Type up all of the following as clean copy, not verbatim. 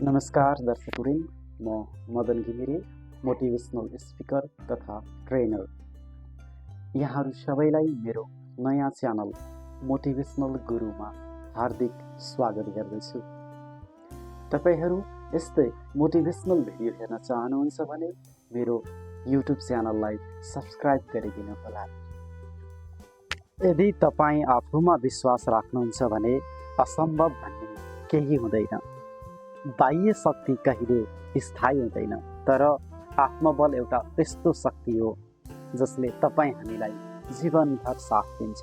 नमस्कार दर्शकवृन्द, म Madan Ghimire, motivational speaker तथा ट्रेनर। यहाँहरू सबैलाई मेरो नयाँ च्यानल मोटिभेसनल गुरुमा हार्दिक स्वागत गर्दछु। तपाईहरू यस्तै मोटिभेसनल भिडियो हेर्न चाहनुहुन्छ भने मेरो युट्युब च्यानललाई सब्स्क्राइब गरिदिनुहोला। यदि तपाईँ आफूमा विश्वास राख्नुहुन्छ भने असम्भव भन्ने केही हुँदैन। बाह्य शक्ति कहिले स्थायी हुँदैन, तर आत्मबल एउटा त्यस्तो शक्ति हो जसले हामीलाई जीवनभर साथ दिन्छ।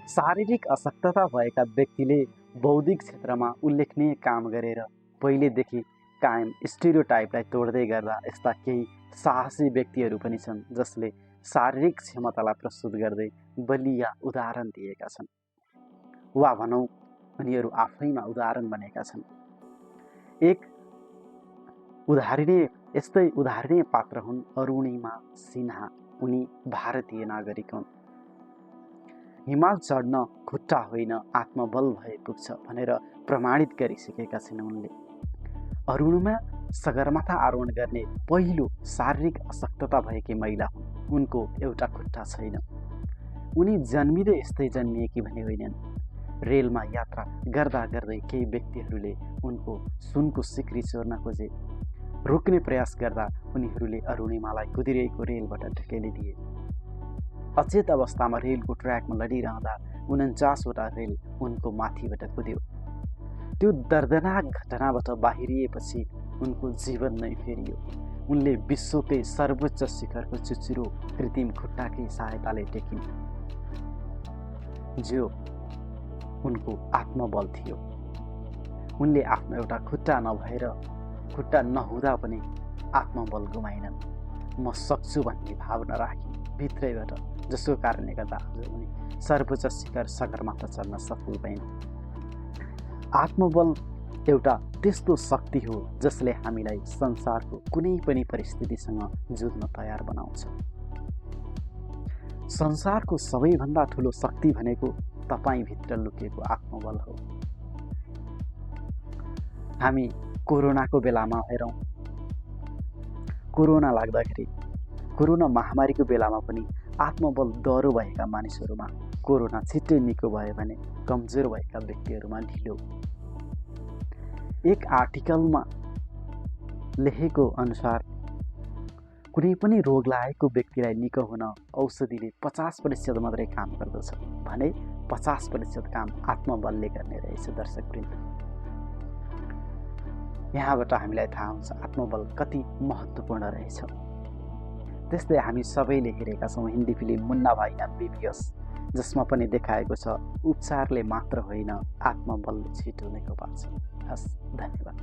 शारीरिक अशक्तता भएका व्यक्तिले बौद्धिक क्षेत्रमा उल्लेखनीय काम गरेर पहिलेदेखि कायम स्टेरियोटाइपलाई तोड्दै गर्दा यस्ता केही साहसी व्यक्तिहरू पनि छन् जसले शारीरिक क्षमतालाई प्रस्तुत गर्दै बलिया उदाहरण दिएका छन्, वा भनौँ उनीहरू आफैमा उदाहरण बनेका छन्। एक उदाहरणीय पात्र हुन् अरुणिमा सिन्हा। उनी भारतीय नागरिक हुन्। हिमाल चढ्न खुट्टा होइन आत्मबल भए पुग्छ भनेर प्रमाणित गरिसकेका छिन् उनले। अरुणिमा सगरमाथा आरोहण गर्ने पहिलो शारीरिक अशक्तता भएकी महिला हुन्। उनको एउटा खुट्टा छैन। उनी जन्मिँदै यस्तै जन्मिएकी भने होइनन्। रेलमा यात्रा गर्दा गर्दै केही व्यक्तिहरूले उनको सुनको सिक्री चोर्न खोजे। रोक्ने प्रयास गर्दा उनीहरूले अरुणिमालाई कुदिरहेको रेलबाट ढकेलिदिए। अचेत अवस्थामा रेलको ट्र्याकमा लडिरहँदा 49वटा रेल उनको माथिबाट कुद्यो। त्यो दर्दनाक घटनाबाट बाहिरिएपछि उनको जीवन नै फेरियो। उनले विश्वकै सर्वोच्च शिखरको चुचुरो कृत्रिम खुट्टाकै सहायताले टेकिन्, जो उनको आत्मबल थियो। उनले आफ्नो एउटा खुट्टा नहुँदा पनि आत्मबल गुमाइनन्। म सक्छु भन्ने भावना राखी भित्रैबाट, जसको कारणले गर्दा आज उनी सर्वोच्च शिखर सगरमाथा चढ्न सफल भइन्। आत्मबल एउटा त्यस्तो शक्ति हो जसले हामीलाई संसारको कुनै पनि परिस्थितिसँग जुझ्न तयार बनाउँछ। संसारको सबैभन्दा ठुलो शक्ति भनेको तपाईभित्र लुकेको आत्मबल हो। हामी कोरोनाको बेलामा हेरौँ, कोरोना लाग्दाखेरि, कोरोना महामारीको बेलामा पनि आत्मबल डह्रो भएका मानिसहरूमा कोरोना छिट्टै निको भयो भने कमजोर भएका व्यक्तिहरूमा ढिलो। एक आर्टिकलमा लेखेको अनुसार कुनै पनि रोग लागेको व्यक्तिलाई निको हुन औषधिले 50% मात्रै काम गर्दछ भने 50% काम आत्मबलले गर्ने रहेछ। दर्शकवृन्द, यहाँबाट हामीलाई थाहा हुन्छ आत्मबल कति महत्त्वपूर्ण रहेछ। त्यस्तै हामी सबैले हेरेका छौँ हिन्दी फिल्म मुन्ना भाइ MBBS, जसमा पनि देखाएको छ उपचारले मात्र होइन आत्मबलले छिटो निको पार्छ। हस्, धन्यवाद।